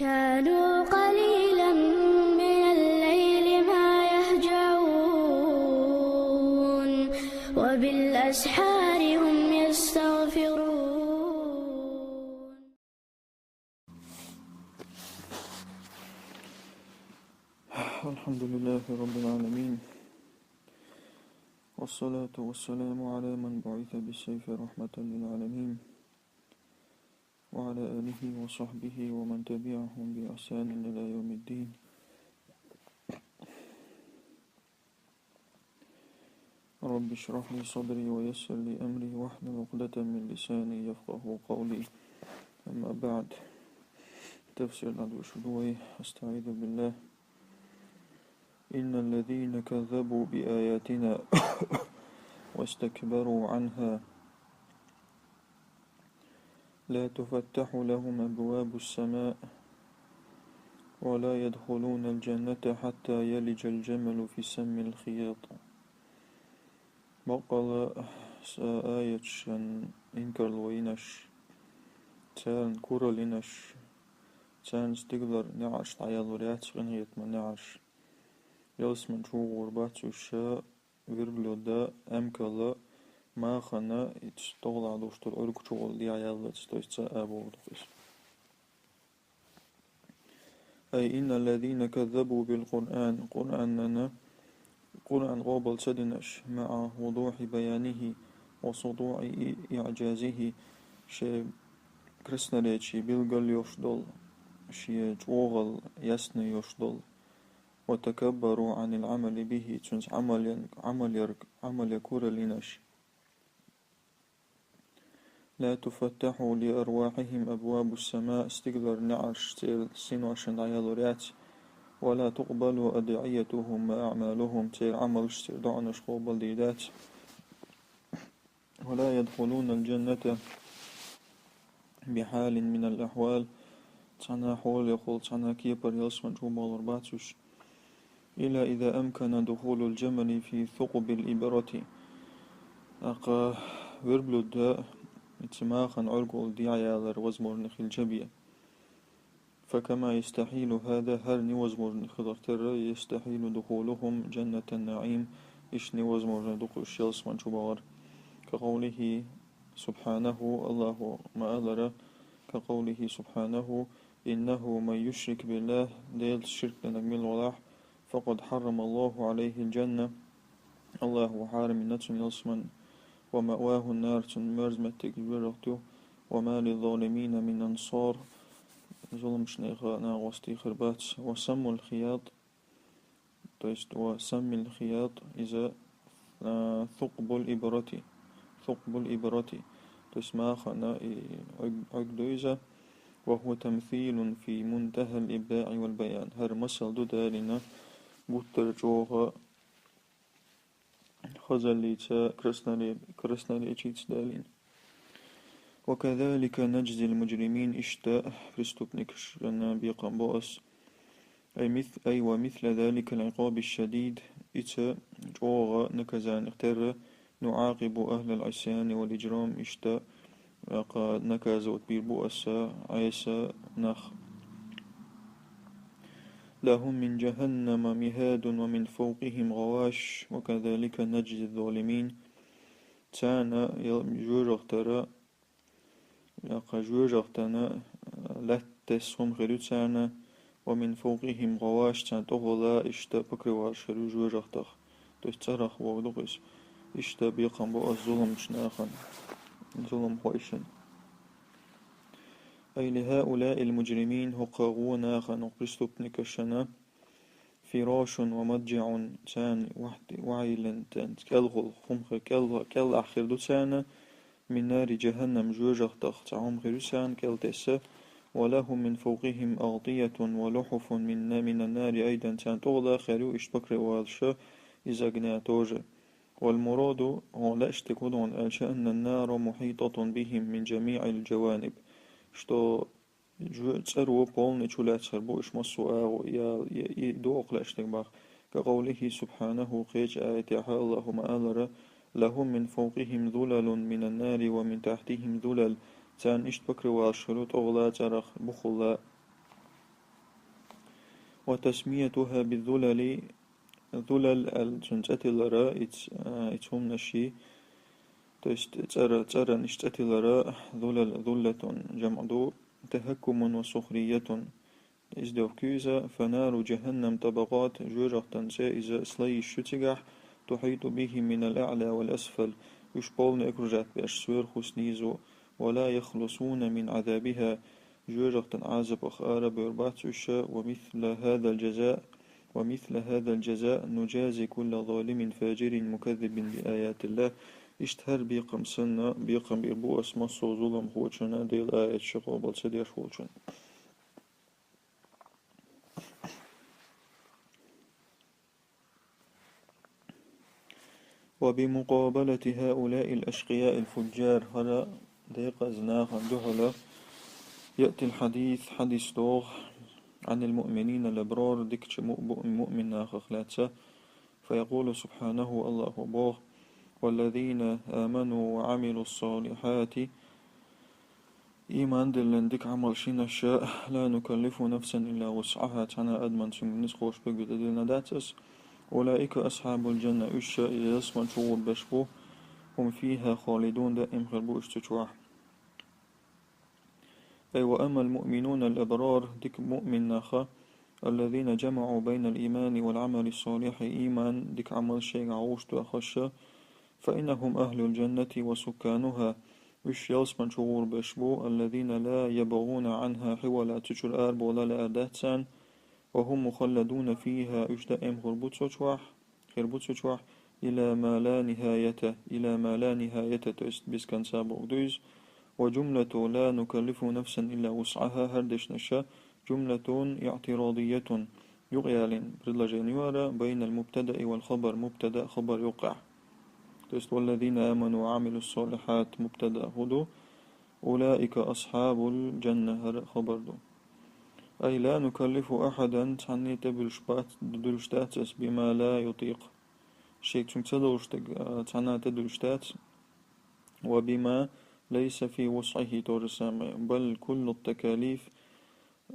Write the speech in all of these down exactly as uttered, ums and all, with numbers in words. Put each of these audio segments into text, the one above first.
كانوا قليلا من الليل ما يهجعون، وبالأسحار هم يستغفرون. الحمد لله رب العالمين، والصلاة والسلام على من بعث بالسيف رحمة للعالمين، وعلى آله وصحبه ومن تبعهم بإحسان إلى يوم الدين. رب اشرح لي صدري ويسر لي أمري واحلل عقدة من لساني يفقه قولي. أما بعد. تفسير العدو شدوي. أستعيذ بالله. إن الذين كذبوا بآياتنا واستكبروا عنها لا تفتح لهم أبواب السماء ولا يدخلون الجنة حتى يلج الجمل في سم الخياط. Бакъала са аятшан инкарло йинаш, царна курал йинаш, царна стигалара неӀарш дӀаяллур яц, къинхетама неӀарш. Ялсмани чугӀур бац уьш, верблюда, эмкала, махана, и тӀогӀолахь долуш долу Ӏуьрга чугӀула дехьаяллалц, то есть цхьа а бохург ду иза. أي إن الذين كذبوا بالقرآن، Къуръанана, Къуръан къобал ца динарш, مع وضوح بيانه وسطوع إعجازه, шен красноречие билгал йолуш долу, шен чӀогӀал ясно йолуш долу, وتكبروا عن العمل به, цуьнца Ӏамал ян, Ӏамал яр, Ӏамал ян курал йинарш. لا تفتح لأرواحهم أبواب السماء, стигалара неӀарш церан синошна дӀаяллур яц. ولا تقبل أدعيتهم وأعمالهم, церан Ӏамалш, церан доӀанаш къобалдийр дац. ولا يدخلون الجنة بحال من الأحوال, цхьана хьолехула, цхьана кепара ялсмани чу бахалур бац уьш. إلا إذا أمكن دخول الجمل في ثقب الإبرة. ТӀаккха верблюда, и цу махана Ӏуьргал дехьаялар возможно хилча бен. فكما يستحيل هذا, хӀара невозможно хилар терра, يستحيل دخولهم جنة النعيم, иштта невозможно ду-кх уьш ялсмани чу бахар. كقوله سبحانه, Аллахо ма-аллара, كقوله سبحانه: إنه من يشرك بالله, Делаца ширк динарг мила валахь, فقد حرم الله عليه الجنة, Аллахо хьарам йина цунна ялсмани, ومأواه النار, цунна мерза меттиг жоьжахати ю, وما للظالمين من أنصار, зуламчу нехан накъостий хир бац. وسم الخياط, то есть وسم الخياط, иза, а, ثقب الإبرة, ثقب الإبرة, то есть махана и Ӏуьрг, Ӏуьрг ду иза. وهو تمثيل في منتهى الإبداع والبيان. ХӀара масал ду далийна гуттара чӀогӀа хазаллица, красноречица далийна. وكذلك نجزي المجرمين, иштта преступникашна бекхам бо ас. أي مث-, أي ومثل ذلك العقاب الشديد, и цу чӀогӀа наказанех терра, نعاقب أهل العصيان والإجرام, иштта, а, наказывать бийр бу аса Ӏеса нах. لهم من جهنم مهاد ومن فوقهم غواش وكذلك نجزي الظالمين. Царна я жоьжахатара, я кху жоьжахатана, а, лаьтта тесна хӀума хир ю царна, ومن فوقهم غواش, царна тӀехула иштта покрывалаш хир ю жоьжахатах. То есть цӀарах бохург ду-кх иза. Иштта бекхам бо ас зуламчу нахана, зуламхойшна. أي لهؤلاء المجرمين, хӀокху гӀо нахана, хӀокху преступникашна, فراش ومضجع, царна вахьти-, вахьийлина, царна кӀелхула хӀума хир, кӀел-, кӀелахь хир ду царна, من نار جهنم, жоьжахатах цхьа хӀума хир ю царна кӀел тесна, ولهم من فوقهم أغطية ولحف من ن-, من النار أيضا, царна тӀехула хир ю иштта покрывалаш из огня тоже. والمراد, хьуна лаьаш дерг хӀун ду аьлча, أن النار محيطة بهم من جميع الجوانب, что жо-, цӀаро полный чулаьцна хир бу уьш массо а агӀор, я, я, и ду хӀокху лаьаш дерг боху. كقوله سبحانه, кхечу аятехь Аллахо ма-аллара: لهم من فوقهم ظلل من النار ومن تحتهم ظلل, царна иштта покрывалаш хир ю тӀехула цӀарах, бухула. وتسميتها بالذلل, зулал аьлла цун цӀе тиллара, иц-, а, иц хӀуманаш, то есть цӀера-, цӀеран иш цӀе тиллара, зулал, зуллатун жамӀ ду, تهكم وسخرية, издевка ю иза, فنار جهنم طبقات, жоьжахатин цӀе иза слоиш ю цигахь, تحيط بهم من الأعلى والأسفل, уьш полный окружать беш, сверху, снизу, ولا يخلصون من عذابها, жоьжахатин Ӏазапах ара бевр бац уьш, ومثل هذا الجزاء, ومثل هذا الجزاء نجازي كل ظالم فاجر مكذب بآيات الله. Иштта хӀара бекхам санна, бекхам бийр бу ас массо а зуламхочунна, Делан аяташ къоабал ца деш волчунна. وبمقابلة هؤلاء الأشقياء الفجار, хӀара декъаза нахана духьала, يأتي الحديث, хьадис догӀу, عن المؤمنين الأبرار, дикачу му-, бу-, муъмин нахах лаьцна, فيقول سبحانه, АллахӀа боху: والذين آمنوا وعملوا الصالحات, ийман диллина дика Ӏамал йинарш, لا نكلف نفسا إلا وسعها, цхьана а адамна цуьнга ницкъ ховш берг тӀедиллина дац ас. أولئك أصحاب الجنة, уьш ша иза ялсамани чу гӀур берш бу, هم فيها خالدون, даим хир бу уьш цу чохь. أي وأما المؤمنون الأبرار, дика муъмин нах, الذين جمعوا بين الإيمان والعمل الصالح, ийман, дика Ӏамал шайгахь гӀуш доьхуш, فإنهم أهل الجنة وسكانها, уьш ялсамани чу гӀур берш бу, الذين لا يبغون عنها حولا, цу чуьра арабовла лаьар дац царна, وهم مخلدون فيها, уьш даим хир бу цу чохь, хир бу цу чохь, إلى ما لا نهاية, إلى ما لا نهاية, то есть без конца бохург ду иза. وجملة لا نكلف نفسا إلا وسعها, хӀара дешнаш, جملة اعتراضية, юкъаялийна предложени ю хӀара, بين المبتدأ والخبر, мубтада, хабар юкъахь. То есть, والذين آمنوا وعملوا الصالحات, мубтада хӀу ду, أولئك أصحاب الجنة, хӀара хабар ду. أي لا نكلف أحدا, цхьанне тӀедуьллуш бац, дуьллуш дац ас, بما لا يطيق, шега цуьнга ца долуш дерг, а, цхьанна тӀедуьллуш дац, وبما ليس في وسعه, то же самое, بل كل التكاليف,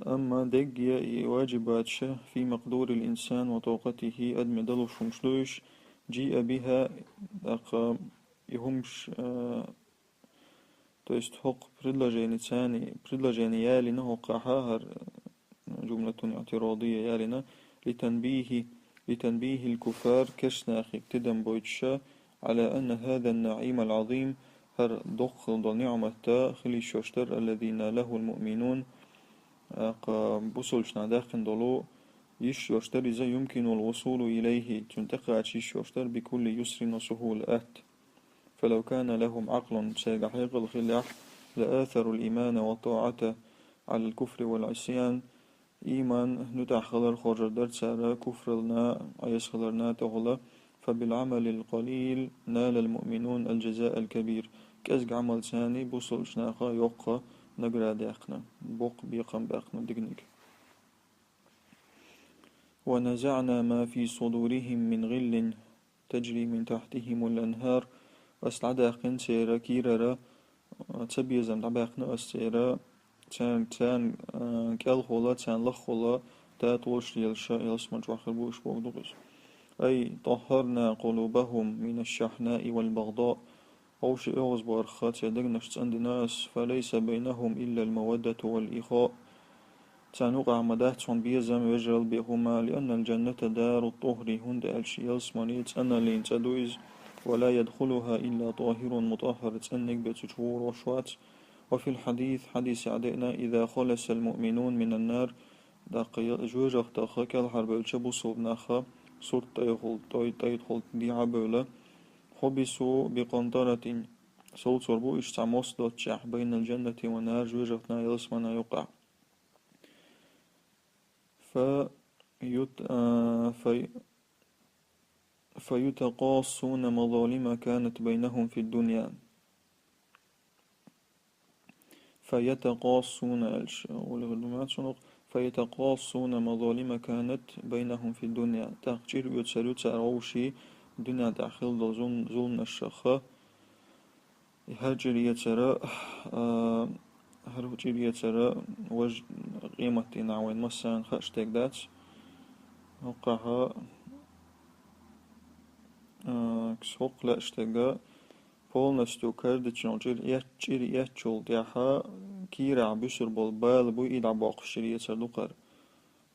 амма дерриге а и ваджибаташ, في مقدور الإنسان وطاقته, адаме далуш хӀумаш ду уьш, جيء بها, тӀаккха и хӀумаш, а, То есть хӀокху предложеница, предложени ялийна хӀокхахь, хӀара جملة اعتراضية ялийна, لتنبيه, لتنبيه الكفار, керста нахе тидам бойтуш, على أن هذا النعيم العظيم, хӀара доккха хилла долу ниъмат хила йиш йолуш дара, الذي ناله المؤمنون, тӀаккха бусалбанашна даьккхина долу, йиш йолуш дара иза, يمكن الوصول إليه, цунна тӀекхача йиш йолуш дара, بكل يسر وسهولة, атта. فلو كان لهم عقل, цаьргахь хьекъал хиллехь, لآثروا الإيمان والطاعة على الكفر والعصيان, ийман, нуьтӀахь хилар хоржур дара цара куфрална, Ӏеса хиларна тӀехула, فبالعمل القليل نال المؤمنون الجزاء الكبير, кӀезиг Ӏамалца бусалбанаш наха йоккха награда яьккхина, боккха бекхам баьккхина диканиг. ونزعنا ما في صدورهم من غل تجري من تحتهم الأنهار, ас дӀадаьккхина церан кийрара, а, цабезам дӀабаьккхина ас церан, царна, царна, а, кӀелхула, царна лаххула датӀа волуш лелаш ялсамани чохь хир бу уьш бохург ду иза. أي طهرنا قلوبهم من الشحناء والبغضاء, вовшийн оьгӀазбарх церан дегнаш цӀандина ас, فليس بينهم إلا المودة والإخاء. Царна юкъахь ма дац хьуна безам, вежаралла бен хӀума, لأن الجنة دار الطهر, хӀунда аьлча ялсамани цӀаналлин цӀа ду иза, ولا يدخلها إلا طاهر مطهر, цӀанниг бен цу чу гӀур волуш вац. وفي الحديث, хьадисехь деана, إذا خلص المؤمنون من النار, тӀаккха я-, жоьжахатех кӀелхьарбевлча бусалба нах, сурт тӀехула, тӀой-, тӀайтӀахула дехьа а бевлла, حبسوا بقنطرة, совцор бу уьш цхьа мостагӀчохь, بين الجنة والنار, жоьжахатина ялсаманина юкъахь. فيت-, а, في-, فيتقاصون مظالم كانت بينهم في الدنيا. فيتقاصون, аьлча, гӀоле хир ду ма цунах, فيتقاصون مظالم كانت بينهم في الدنيا. ТӀаккха чӀир оьцур ю цара вовшийн дуьнен тӀехь хилла долу зул-, зуламнашха. И хӀара чӀир эцара, а, хӀара чӀир эцара важа къематдийнахь вайн массарна хууш дерг дац. ХӀокхахьа, а, кс хӀокху лаьа стага полностью кардичун чӀир эт-, чӀир эцчул тӀаьхьа кийрахь буьсур болу бала буй, и дӀабоккхуш чӀир эцар ду кхара.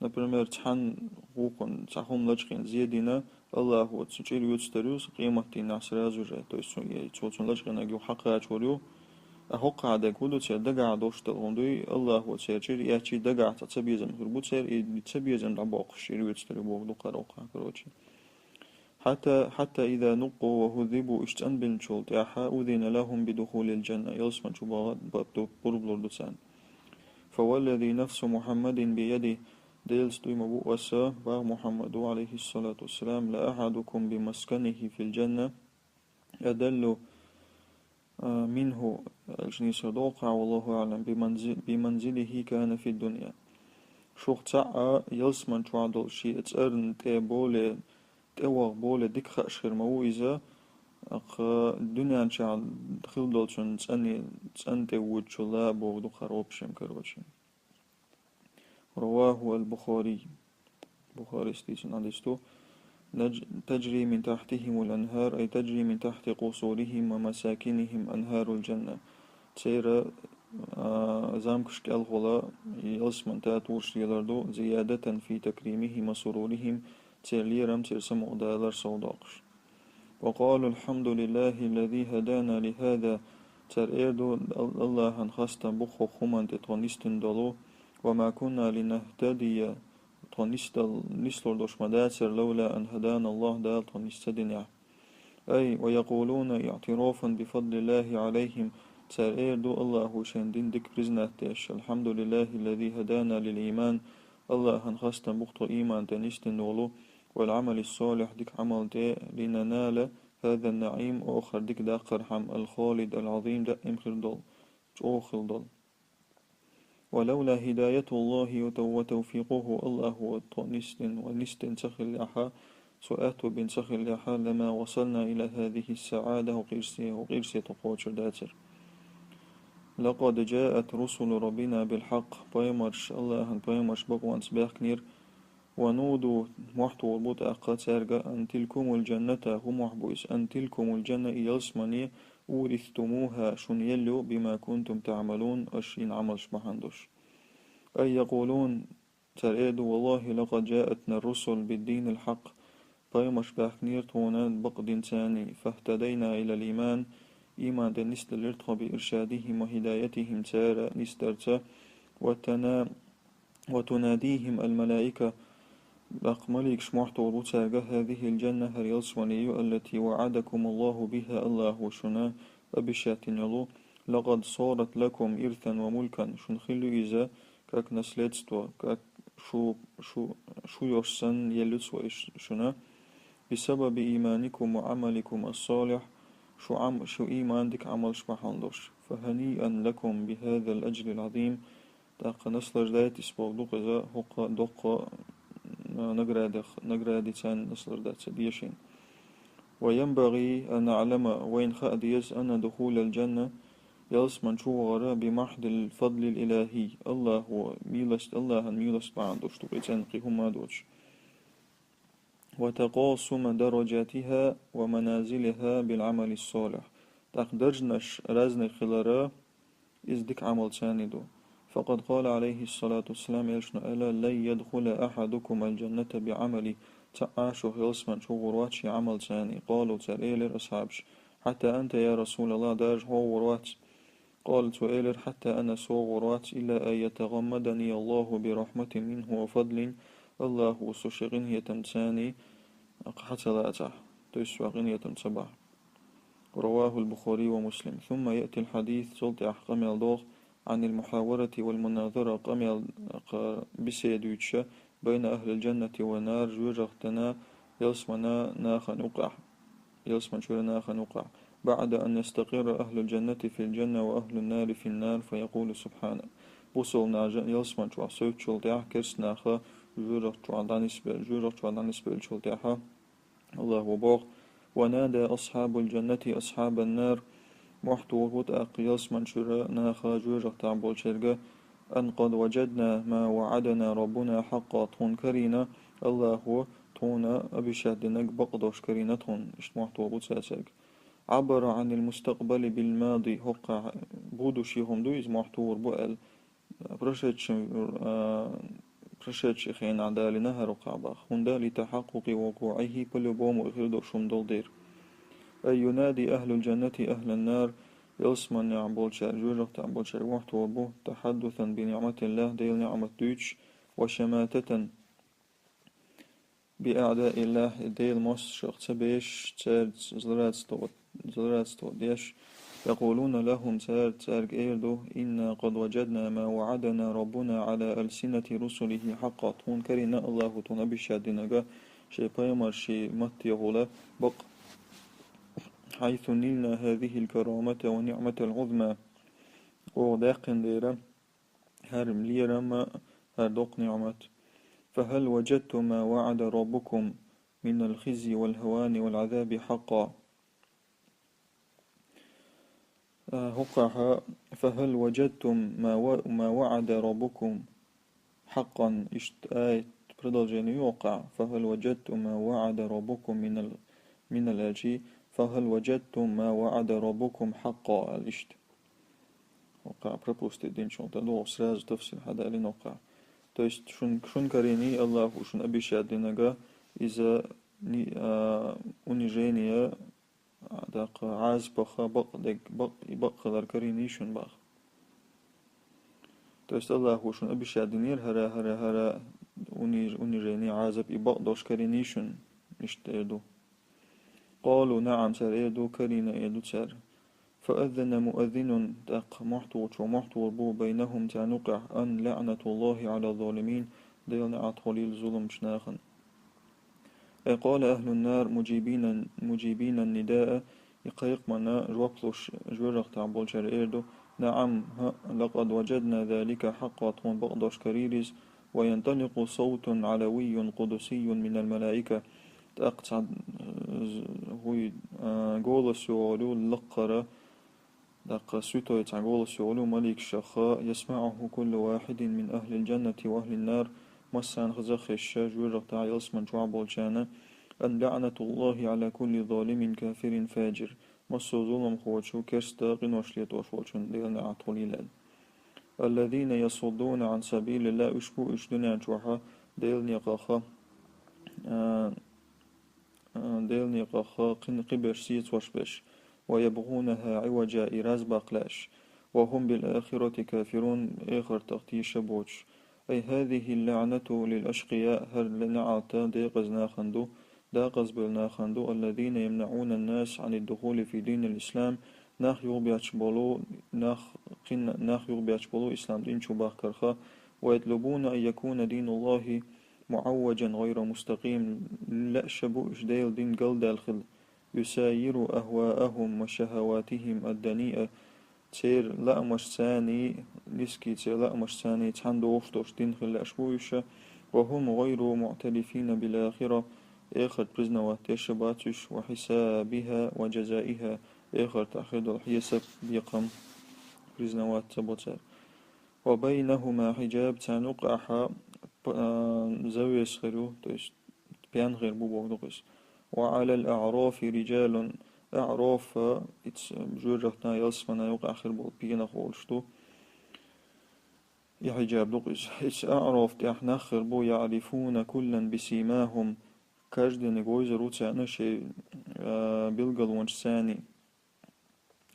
Например, цхьана гӀукхун цхьа хӀума лачкъийна зе дина, Аллахо цу чӀир оьцур ю, къематдийнахь сразу же, то есть цо, цо цунна лачкъийнарг юха хьакхачор ю. А хӀокхахь дерг хӀун ду церан дагахь долуш долу хӀума дуй, Аллахо церан чӀир эцчий дагахь цхьа цабезам хир бу церан, и цабезам дӀабоккхуш чӀир оьцур ю боху ду кхара хӀокхахь, короче. حتى، حتى إذا نقوا وهذبوا، уьш цӀанбинчул тӀаьхьа, أذن لهم بدخول الجنة، ялсамани чу баха-, ба-, ду-, пурба лур ду царна. فوالذي نفس محمد بيده، Делаца дуй ма бу аса, боху Мухьаммада, عليه الصلاة والسلام، لأحدكم بمسكنه في الجنة أدل، а, منه، аьлча нийсагӀа догӀу кхузахь, والله أعلم، بمنزل، بمنزله كان في الدنيا. Шух цхьаъ ялсамани чохь долу шен цӀарна тӀе боле, тӀе ваха боле дика хууш хир ма ву иза, кху дуьнен чохь хилла долчун цӀанна, цӀанна тӀе воьдучул а боху ду кхара, в общем, короче. رواه البخاري. Бухарис дийцина хьадис ду. نج-، تجري من تحتهم الأنهار، أي تجري من تحت قصورهم ومساكنهم أنهار الجنة. Церан, а, замкаш кӀелхула ялсамани татолаш лелар ду, زيادة في تكريمهم وسرورهم، церан лерам, церан самукъадалар совдоккхуш. وقالوا الحمد لله الذي هدانا لهذا. Цара эр ду: Ал-, Аллахьан хастам бу хӀокху хӀуманна тӀе тхо нисдина долу. وما كنا لنهتدي، тхо нисдал-, нислур долуш ма дацара, لولا أن هدانا الله، Дала тхо нис ца динехь. أي ويقولون اعترافا بفضل الله عليهم. Цара эр ду, Аллахо шайн дина дика признать деш: الحمد لله الذي هدانا للإيمان. Аллахьан хастам бу тхо ийман тӀе нисдина волу, والعمل الصالح، дика Ӏамал тӀе, لننال هذا النعيم، оха хӀара дика даккхархьама, الخالد العظيم، даим хир долу, чӀогӀа хила долу. ولولا هداية الله وتوفيقه، Аллахо тхо нисдина ва нисдина ца хиллехьа, цо аьтто бина ца хиллехьа, لما وصلنا إلى هذه السعادة، хӀокху къирсе, хӀокху къирсе тхо кхочур дацара. لقد جاءت رسل ربنا بالحق، пайхамарш, Аллахьан пайхамарш бакъонца баьхкинера, ونودوا، мохь тухур бу тӀаккха цаьрга, أن تلكم الجنة، хӀун мохь бу иза, أن تلكم الجنة، и ялсамани, أورثتموها، шуна елла ю, بما كنتم تعملون، аша йина Ӏамалш бахьана долуш. أي يقولون، цара эр ду: والله لقد جاءتنا الرسل بالدين الحق، пайхамарш баьхкинера тхуна бакъ динца, فاهتدينا إلى الإيمان، ийман тӀе нисделира тхо, بإرشادهم وهدايتهم، цара нисдарца, وتنا-، وتناديهم الملائكة، тӀаккха маликаш мохь тухур бу цаьрга: هذه الجنة، хӀара ялсамани ю, التي وعدكم الله بها، Аллахо шуна обещать дина йолу, لقد صارت لكم إرثا وملكا، шуна хилла ю иза, как наследство, как шу, шу, шу йолуш санна елла ю цо иш-, шуна, بسبب إيمانكم وعملكم الصالح، шу Ӏам-, шу ийман, дика Ӏамалш бахьана долуш. فهنيئا لكم بهذا الأجر العظيم، тӀаккха наслаждайтесь боху ду-кх иза хӀокху доккха, а, наградех, наградица наслаждаться де шуна. وينبغي أن نعلم، вайна хаа деза, أن دخول الجنة، ялсамани чу вахар, بمحض الفضل الإلهي، Аллахо милость, Аллахьан милость бахьана долуш ду, кхин цӀена кхин хӀумма а доцуш. وتقاسم درجاتها ومنازلها بالعمل الصالح. ТӀаккха даржанаш разный хилар иза дика Ӏамалца ду. فقد قال عليه الصلاة والسلام، элчано аьлла: لن يدخل أحدكم الجنة بعمله، цхьа а шух ялсамани чу гӀур вац шен Ӏамалца. قالوا، цара элира асхьабаш: حتى أنت يا رسول الله، даржа хьо гӀур вац? قال، цо элира: حتى أنا، со гӀур вац, إلا أن يتغمدني الله برحمة منه وفضل، Аллахо со шен къинхетамца кхин хьа ца лацахь, то есть со къинхетам ца бахь. رواه البخاري ومسلم. ثم يأتي الحديث، цул тӀаьхьа къамел догӀу, عن المحاورة والمناظرة، къамел, кху беседа юьйцуш, بين أهل الجنة والنار، жоьжахатина, ялсаманин нахана юкъахь, ялсамани чуьра нахана юкъахь. بعد أن يستقر أهل الجنة في الجنة وأهل النار في النار، فيقول سبحانه. Бусалба нах жа-, ялсамани чохь севцчул тӀаьхьа, керста нах жоьжахати чохь дӀанисбе-, жоьжахати чохь дӀанисбеллачул тӀаьхьа, Аллахо боху: ونادى أصحاب الجنة أصحاب النار، мохь тухур бу тӀаккха ялсамани чуьра наха жоьжахатехь болчаьрга: أن قد وجدنا ما وعدنا ربنا حقا، тхуна карийна Аллахо тхуна обещать динарг бакъдош карийна тхуна, иштта мохь тохар бу цаьрга. عبر عن المستقبل بالماضي, хӀокхахь будущий хӀума ду иза, мохь тохар бу аьлла. Прошедший, а, прошедший хенахь далийна хӀара хӀокхахь бах. ХӀунда لتحقق وقوعه, по-любому хир долуш хӀума долу дера. أي ينادي أهل الجنة أهل النار, ялсаманехь болчаьрга, жоьжахатехь болчаьрга мохь тохар бу, تحدثا بنعمة الله, Делан ниӀмат дуьйцуш, وشماتة بأعداء الله, Делан мостагӀашах ца безаш, цаьрца злорадство, злорадство деш, يقولون لهم, цара цаьрга эр ду, إنا قد وجدنا ما وعدنا ربنا على ألسنة رسله حقا, тхуна карийна Аллахо тхуна обещать динарг шен пайхамаршийн маттехула бакъ, حيث نلنا هذه الكرامة والنعمة العظمى, оха даьккхина дера хӀара лерам а, хӀара доккха ниӀмат. فهل وجدتم ما وعد ربكم من الخزي والهوان والعذاب حقا. А, хӀокхахь, فهل وجدتم ما و-, ما وعد ربكم حقا, иштта аят продолжение ю хӀокхахь. فهل وجدتم ما وعد ربكم من ال-, من الأجي, فهل وجدتم ما وعد ربكم حقا, аьлла иштта. ХӀокхахь пропустить динчул тӀаьхьа догӀу сразу тафсир хьадалийна хӀокхахь. То есть шун, шун карийний Аллахо шун обещать динарг, иза ни-, а, унижение, а, даккха, Ӏазапах бакъ дерг, бакъ, и бакъ хилар карийний шун бах. То есть Аллахо шун обещать динера хӀара, хӀара, хӀара униж-, унижение, Ӏазап и бакъдош карийний шун, иштта эр ду. قالوا نعم, цара эр ду, карийна эр ду цара. فأذن مؤذن, тӀаккха мохь тохучо мохь тохар бу, بينهم, царна юкъахь, أن لعنة الله على الظالمين, Делан неӀалт хуьлийла зуламчу нахана. أي قال أهل النار مجيبين، مجيبين النداء, и кхайкхамна жоп луш жоьжахатехь болчара эр ду, نعم, хӀаъ, لقد وجدنا ذلك حقا, тхуна бакъдош карийра иза, وينطلق صوت علوي قدسي من الملائكة. ТӀаккха цхьа, э, хӀуй, э, голос йогӀур ю лакхара, даккха святой цхьа голос йогӀур ю маликашах, يسمعه كل واحد من أهل الجنة وأهل النار, массарна хаза а хезаш, жоьжахатехь, ялсамани чохь болчарна, أن لعنة الله على كل ظالم كافر فاجر. Массо а зуламхочу, керста, къинош летош волчун Делан неӀалт хуьлийла аьлла. الذين يصدون عن سبيل الله, уьш бу уьш дуьнен чохь Делан некъах, а, а, Делан некъах кхин-, кхиберш, сецош берш, ويبغونها عوجا, и разбаккха лаьаш, وهم بالآخرة كافرون, эхартах теша боцуш. أي هذه اللعنة للأشقياء, хӀара неӀалт декъаза нахана ду, декъазбевлла нахана ду, الذين يمنعون الناس عن الدخول في دين الإسلام, нах юхабетташ болу, нах кхин-, нах юхабетташ болу ислам дин чу бахкарх, ويطلبون أن يكون دين الله معوجا غير مستقيم, лаьаш бу уьш Делан дин галдаьлла хила, يساير أهواءهم وشهواتهم الدنيئة, церан лаамашцаний, низкий церан лаамашцаний цхьаьна догӀуш долуш дин хила лаьаш бу уьш, وهم غير معترفين بالآخرة, эхарт признавать деш а бац уьш, وحسابها وجزائها, эхартахь хир долу хьесап, бекхам признавать ца бо цара. وبينهما حجاب, царна юкъахь п-, а, завеса хир ю, то есть пен хир бу бохург ду иза. وعلى الأعراف رجال, аӀраф, иза жоьжахатна, ялсаманна юкъахь хир болу пенах олуш ду. И хьиджаб ду иза. Иза аӀраф тӀехь нах хир бу, يعرفون كلا بسيماهم, каждениг вевзар ву царна шайн, а, билгалонаш царний.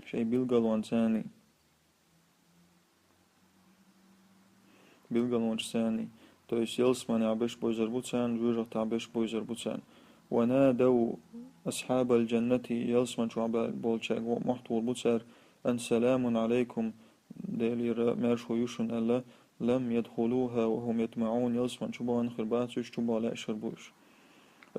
Шайн билгалонаш царний. Билгалонаш царний. То есть ялсаманехь берш бевзар бу царна, жоьжахатехь берш бевзар бу царна. ونادوا أصحاب الجنة, ялсамани чохь бе-, болчаьрга мохь тохар бу цара, أن سلام عليكم, Делера маршо ю шуна аьлла, لم يدخلوها وهم يطمعون, ялсамани чу бахана хир бац уьш, чу баха лаьаш хир бу уьш.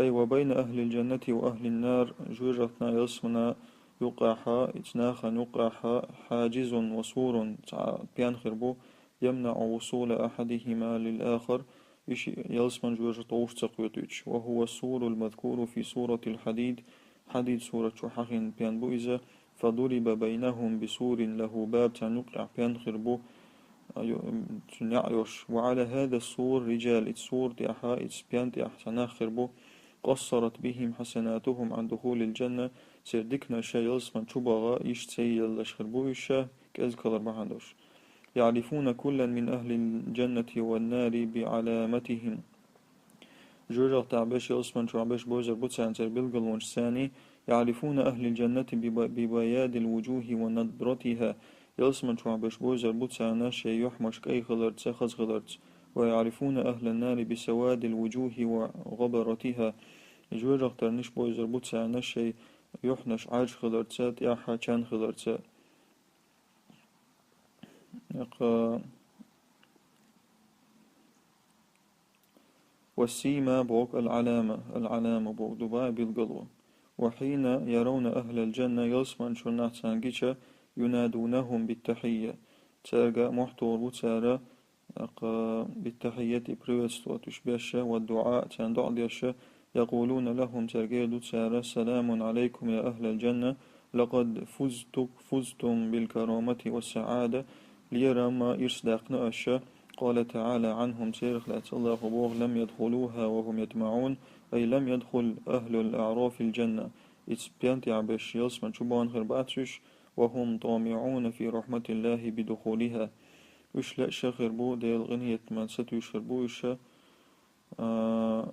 أي وبين أهل الجنة وأهل النار, жоьжахатна, ялсаманна юкъахь, иза нахана юкъахь, حاجز وسور, цхьа пен хир бу, يمنع وصول أحدهما للآخر, и шиъ ялсамани, жоьжахати вовшах ца кхетуьйтуш. وهو السور المذكور في سورة الحديد, Хьадид сурат чу хьахийна пен бу иза, فضرب بينهم بسور له باب, царна юкъахь пен хир бу, ю-, цу неӀ йолуш. وعلى هذا السور رجال, и сур тӀехь, и пен тӀехь цхьа нах хир бу, قصرت بهم حسناتهم عن دخول الجنة, церан диканаш ялсамани чу бахьа йиш ца еллаш хир бу уьш, кӀезиг хилар бахьана долуш. يعرفون كلا من أهل الجنة والنار بعلامتهم. Жоьжахатехь берш, ялсамани чохь берш бовзар бу царна церан билгалонашца. يعرفون أهل الجنة بب-، ببياض الوجوه ونضرتها. Ялсамани чохь берш бовзар бу царна шайн юьхьмаш кӀай хиларца, хаза хиларца. ويعرفون أهل النار بسواد الوجوه وغبرتها. Жоьжахатарниш бовзар бу царна шайн юьхьнаш Ӏаьржа хиларца, тӀаьхьа чан хиларца. Якъа والسيما боху العلامة, العلامة боху ду бах билгало. وحين يرون أهل الجنة, ялсамани чуьра нах царна гича, ينادونهم بالتحية. Цаьрга мохь тухур бу цара, акъ, بالتحية, приветствовать уьш беш, والدعاء, царна доӀа деш, يقولون لهم, цаьрга эр ду цара: سلام عليكم يا أهل الجنة، لقد فزت-، فزتم بالكرامة والسعادة, лерам, ирс даьккхина аша. قال تعالى عنهم, церах лаьцна Аллахо боху: لم يدخلوها وهم يطمعون، أي لم يدخل أهل الأعراف الجنة. Иза пен тӀехь берш ялсамани чу бахана хир бац уьш, وهم طامعون في رحمة الله بدخولها. Уьш лаьа хир бу, Делан къинхетаман сатуьйсуш хир бу уьш, а,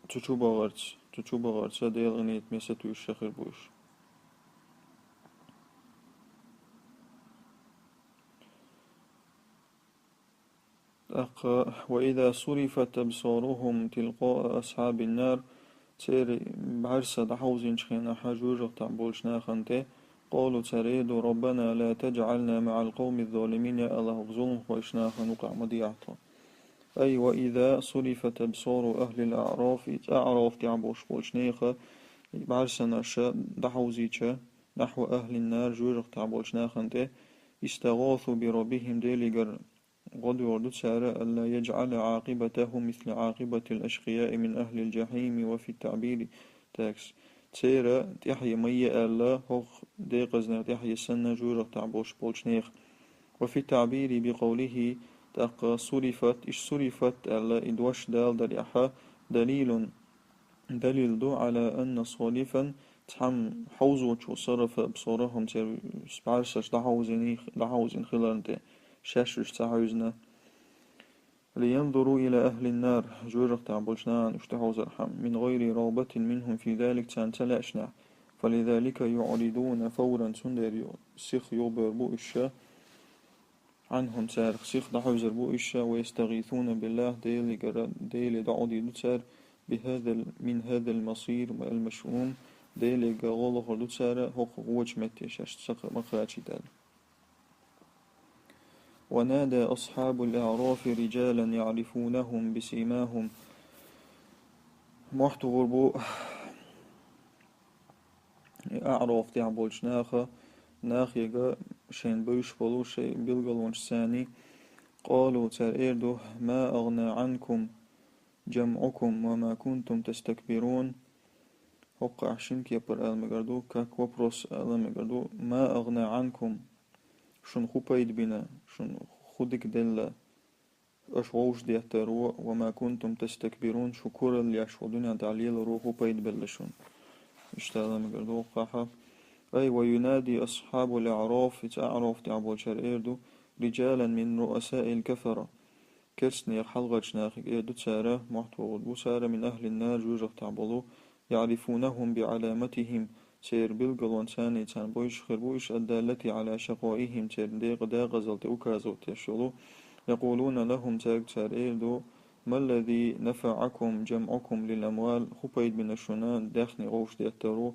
цу чу бахарца, цу чу бахарца Делан къинхетаме сатуьйсуш хир бу уьш. ТӀаккха, وإذا صرفت أبصارهم تلقاء أصحاب النار, церан бӀаьрса дӀахьовзийначу хенахь жоьжахатехь болчу нахана тӀе, قالوا, цара эр ду: ربنا لا تجعلنا مع القوم الظالمين, я АллахӀ, зуламхойчу нахана юкъахь ма дехьа тхо. أي وإذا صرفت أبصار أهل الأعراف, и цӀа аӀраф тӀехь болуш болчу нехан бӀаьрсанаша дӀахьовзийча, نحو أهل النار, жоьжахатехь болчу нахана тӀе, استغاثوا بربهم, Делигара гӀо дойр ду цара, ألا يجعل عاقبتهم مثل عاقبة الأشقياء من أهل الجحيم وفي التعبير, текст. Церан тӀаьхье ма е аьлла, хӀокху декъазнера тӀаьхье санна жоьжахатехь болуш болчу нехан. وفي التعبير بقوله, тӀаккха صرفت, уьш صرفت аьлла, и дош далдарехь, دليل, далил ду, على أن صارفا, цхьамма хьовзочо صرف أبصارهم, церан бӀаьрсаш дӀахьовзийна, дӀахьовзийна хиларна тӀе, шаьш уьш ца хьаьвзина. لينظروا إلى أهل النار, жоьжахатехь болчу нахана уьш тӀехьовзархьама, من غير رغبة منهم في ذلك, царна ца лаьашнехь. فلذلك يعرضون فورا, цундела ю-, сиха юхабевр бу уьш, عنهم, царах сиха дӀахьевзар бу уьш, ويستغيثون بالله, Делигара, Деле доӀа дийр ду цара, بهذا ال-، من هذا المصير المشؤوم, Делига гӀо лохур ду цара, хӀокху гӀочу метте шаьш ца кха-, ма кхачийта аьлла. ونادى أصحاب الأعراف رجالا يعرفونهم بسيماهم. Мохь тухур бу и аӀраф тӀехь болчу наха, нахе шайна бевзаш болу шайн билгалонашца. قالوا, цара эр ду: ما أغنى عنكم جمعكم وما كنتم تستكبرون. ХӀокхахь шина кепара ала мегар ду, как вопрос ала мегар ду: ما أغنى عنكم, шуна хӀун пайда бина, шуна хӀун дика делла аша вовшах деттаро, وما كنتم تستكبرون, шу куралла еш волу дуьнен тӀехь леларо хӀун пайда белла шуна? Иштта ала мегар ду хӀокхахь. أي وينادي أصحاب الأعراف, и цӀа аӀраф тӀехь болчара эр ду: رجالا من رؤساء الكفرة. Керстанех хьалхарчу нахе эр ду цара, мохь тухур бу цара, من أهل النار, жоьжахатехь болу, يعرفونهم بعلامتهم, церан билгалонца царна бевзаш хир бу уьш, الدالة على شقائهم, церан декъа декъазалла тӀе указывать деш йолу. يقولون لهم, цаьрга цара эр ду: ما الذي نفعكم جمعكم للأموال, хӀун пайда бина шуна даьхни вовшах деттаро?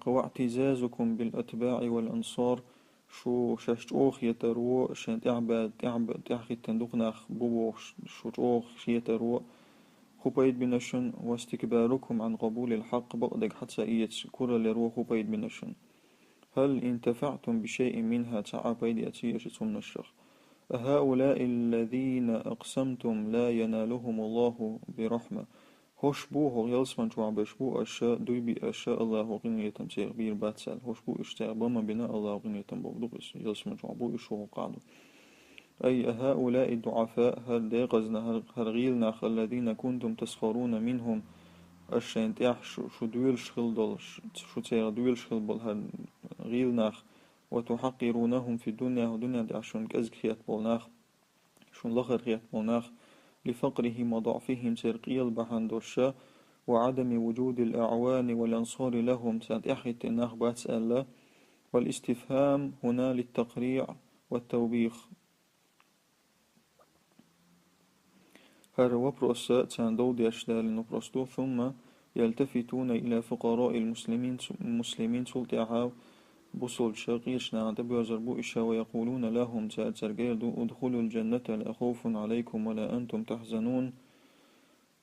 واعتزازكم بالأتباع والأنصار, шу шаьш чӀогӀа хетаро, шайн тӀаьхьа ба-, тӀаьхьа ба-, тӀаьхьахӀиттина дукха нах бу бохуш, шу чӀогӀа хетаро хӀун пайда бина шуна? واستكباركم عن قبول الحق, бакъдерг хьан ца эца кураллеро хӀун пайда бина шуна? هل انتفعتم بشيء منها, цхьа а пайда эций аша цу хӀуманашах? أهؤلاء الذين أقسمتم لا ينالهم الله برحمة. ХӀорш бу, хӀокху ялсамани чохь берш бу, аша дуй биъна, аша Аллахо къинхетам церах бийр бац аьлла. ХӀорш бу уьш, церах бан ма бина, Аллахо къинхетам бохург ду-кх иза, ялсамани чохь бу уьш хӀокху къа ду. أي هؤلاء الضعفاء, хӀара декъазна, хӀара, хӀара гӀийла нах, الذين كنتم تسخرون منهم, аша шайна тӀехь шу, шу доьлуш хилла долу, шу, шу церах доьлуш хилла болу хӀара гӀийла нах, وتحقرونهم في الدنيا, хӀокху дуьнен тӀехь шуна кӀезиг хетта болу нах, шуна лахара хетта болу нах, لفقرهم وضعفهم, церан къелла бахьана долуш, وعدم وجود الأعوان والأنصار لهم, царна тӀаьхьахӀиттина нах бац аьлла, والاستفهام هنا للتقريع والتوبيخ. ХӀара вопрос царна дов деш далийна вопрос ду, ثم يلتفتون إلى فقراء المسلمين, цу-, المسلمين, цул тӀаьхьа бусулча къечу нахана тӀебоьрзур бу иша, ويقولون لهم, цара цаьрга эр ду, ادخلوا الجنة لا خوف عليكم ولا أنتم تحزنون.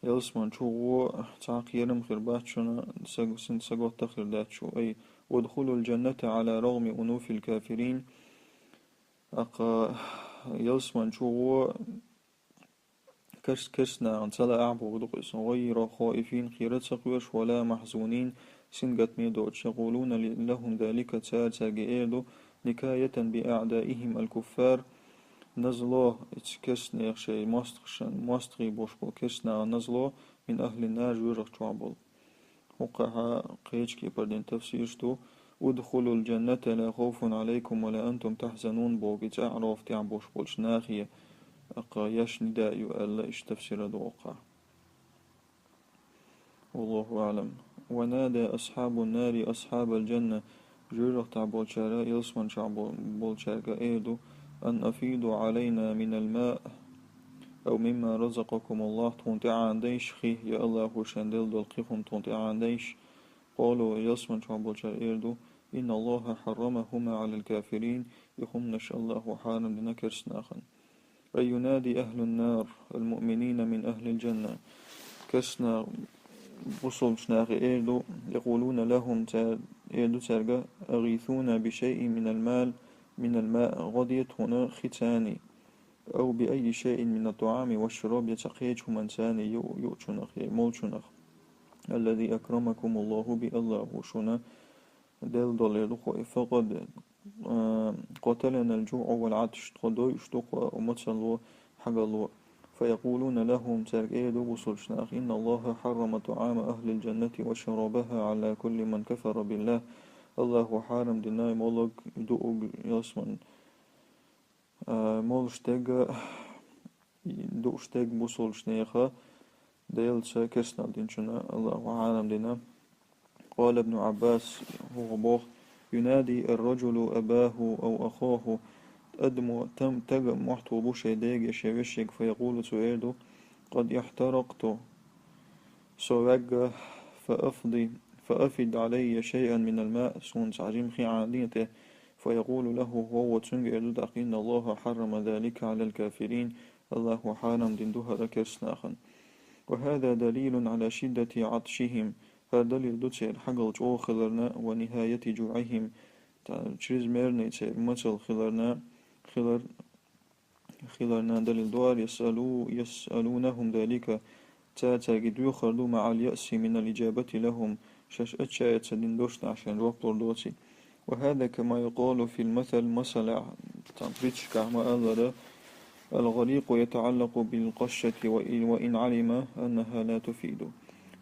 Ялсамани чу гӀо, цхьа кхерам хир бац шуна, саг-, син саготта хир дац шу. أي ادخلوا الجنة على رغم أنوف الكافرين. ТӀаккха ялсамани чу гӀо, керс-, керстанахана ца лаахь бохург ду-кх иза, غير خائفين, кхера а ца кхоьруш, ولا محزونين, сингаттаме а доцуш, يقولون لهم ذلك, цара цаьрга эр ду, نكاية بأعدائهم الكفار, назло, иза керстанех шайн мостагӀашна, мостагӀий болуш болу керстанахана назло, من أهل النار, жоьжахати чохь болу. ХӀокхахь кхечу кепара дина тафсираш ду, ادخلوا الجنة لا خوف عليكم ولا أنتم تحزنون бохург, иза АӀраф тӀехь болуш болчу нахе, тӀаккха еш нида ю аьлла, иштта тафсир а ду хӀокхахь. والله أعلم. ونادى أصحاب النار أصحاب الجنة, жоьжахатехь болчара ялсамани чохь бо-, болчаьрга эр ду, أن أفيضوا علينا من الماء أو مما رزقكم الله, тхуна тӀеӀанадайша хи, я Аллахо шайн делла долу кхин хӀума тхуна тӀеӀанадайша. قالوا, ялсамани чохь болчара эр ду, إن الله حرمهما على الكافرين, и хӀуманаш Аллахо хьарам дина керстанахана. أي ينادي أهل النار المؤمنين من أهل الجنة. Керстанаха бусулчу нахе эр ду, يقولون لهم, цара эр ду цаьрга, أغيثونا بشيء من المال, من الماء, гӀо де тхуна хицаний, أو بأي شيء من الطعام والشراب, я цхьа кхечу хӀуманцаний, ю-, юучунах, я молчунах, الذي أكرمكم الله به, Аллахо шуна делла долу эр ду кхо, فقد, а, قتلنا الجوع والعطش, тхо дойуш ду кхо, мацалло, хьагалло. فيقولون لهم, цаьрга эр ду бусулчу наха, إن الله حرم طعام أهل الجنة وشرابها على كل من كفر بالله. Аллахо хьарам дина молаг, дуъуг, ялсамани, а, молуш дерг, дуъуш дерг бусулчу неха, Делаца керстанал динчунна Аллахо хьарам дина. قال ابن عباس, хӀокхо боху, ينادي الرجل أباه أو أخاه, адамо, там, тага мохь тухур бу шайн дега я шайн вешега, فيقول, цо эр ду, قد احترقت, со ваьгга, فأفض, فأفض علي شيئا من الماء, суна цхьа жима хи Ӏанадехьа тӀе, فيقول له, хӀокхо цуьнга эр ду тӀаккха, إن الله حرم ذلك على الكافرين, Аллахо хьарам дина ду хӀара керстанахана. وهذا دليل على شدة عطشهم, хӀара далил ду церан хьагал чӀогӀа хиларна, ونهاية جوعهم, та-, чрезмерный церан мацалла хиларна, хилар, хиларна далил ду хӀара, يسألو-, يسألونهم ذلك, цара цаьрга доьхур ду, مع اليأس من الإجابة لهم, шаьш отчаяться дина долуш нах шайна жоп лур доций. وهذا كما يقال في المثل, масалехь, цхьана притчакахь ма-аллара, الغريق يتعلق بالقشة وإن، وإن علم أنها لا تفيد.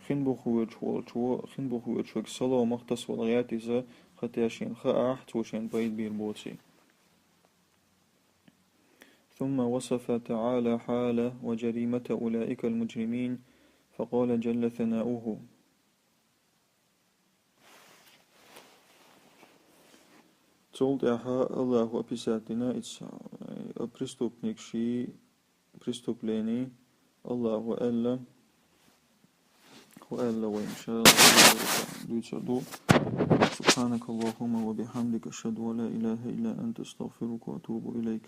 Хин буха воьдуш волчо, хин буха воьдуш верг саломах тасавала гӀерта иза, хӀаьта шена хаахь, цо шена пайда бийр боций. ثم وصف تعالى حال وجريمة أولئك المجرمين، فقال جل ثناؤه. Цул тӀаьхьа Аллахо описать дина иза, э, преступникаший преступление, Аллахо аьлла, хӀу аьлла вайна ша дуьйцур ду. سبحانك اللهم وبحمدك، أشهد أن لا إله إلا أنت، أستغفرك وأتوب إليك.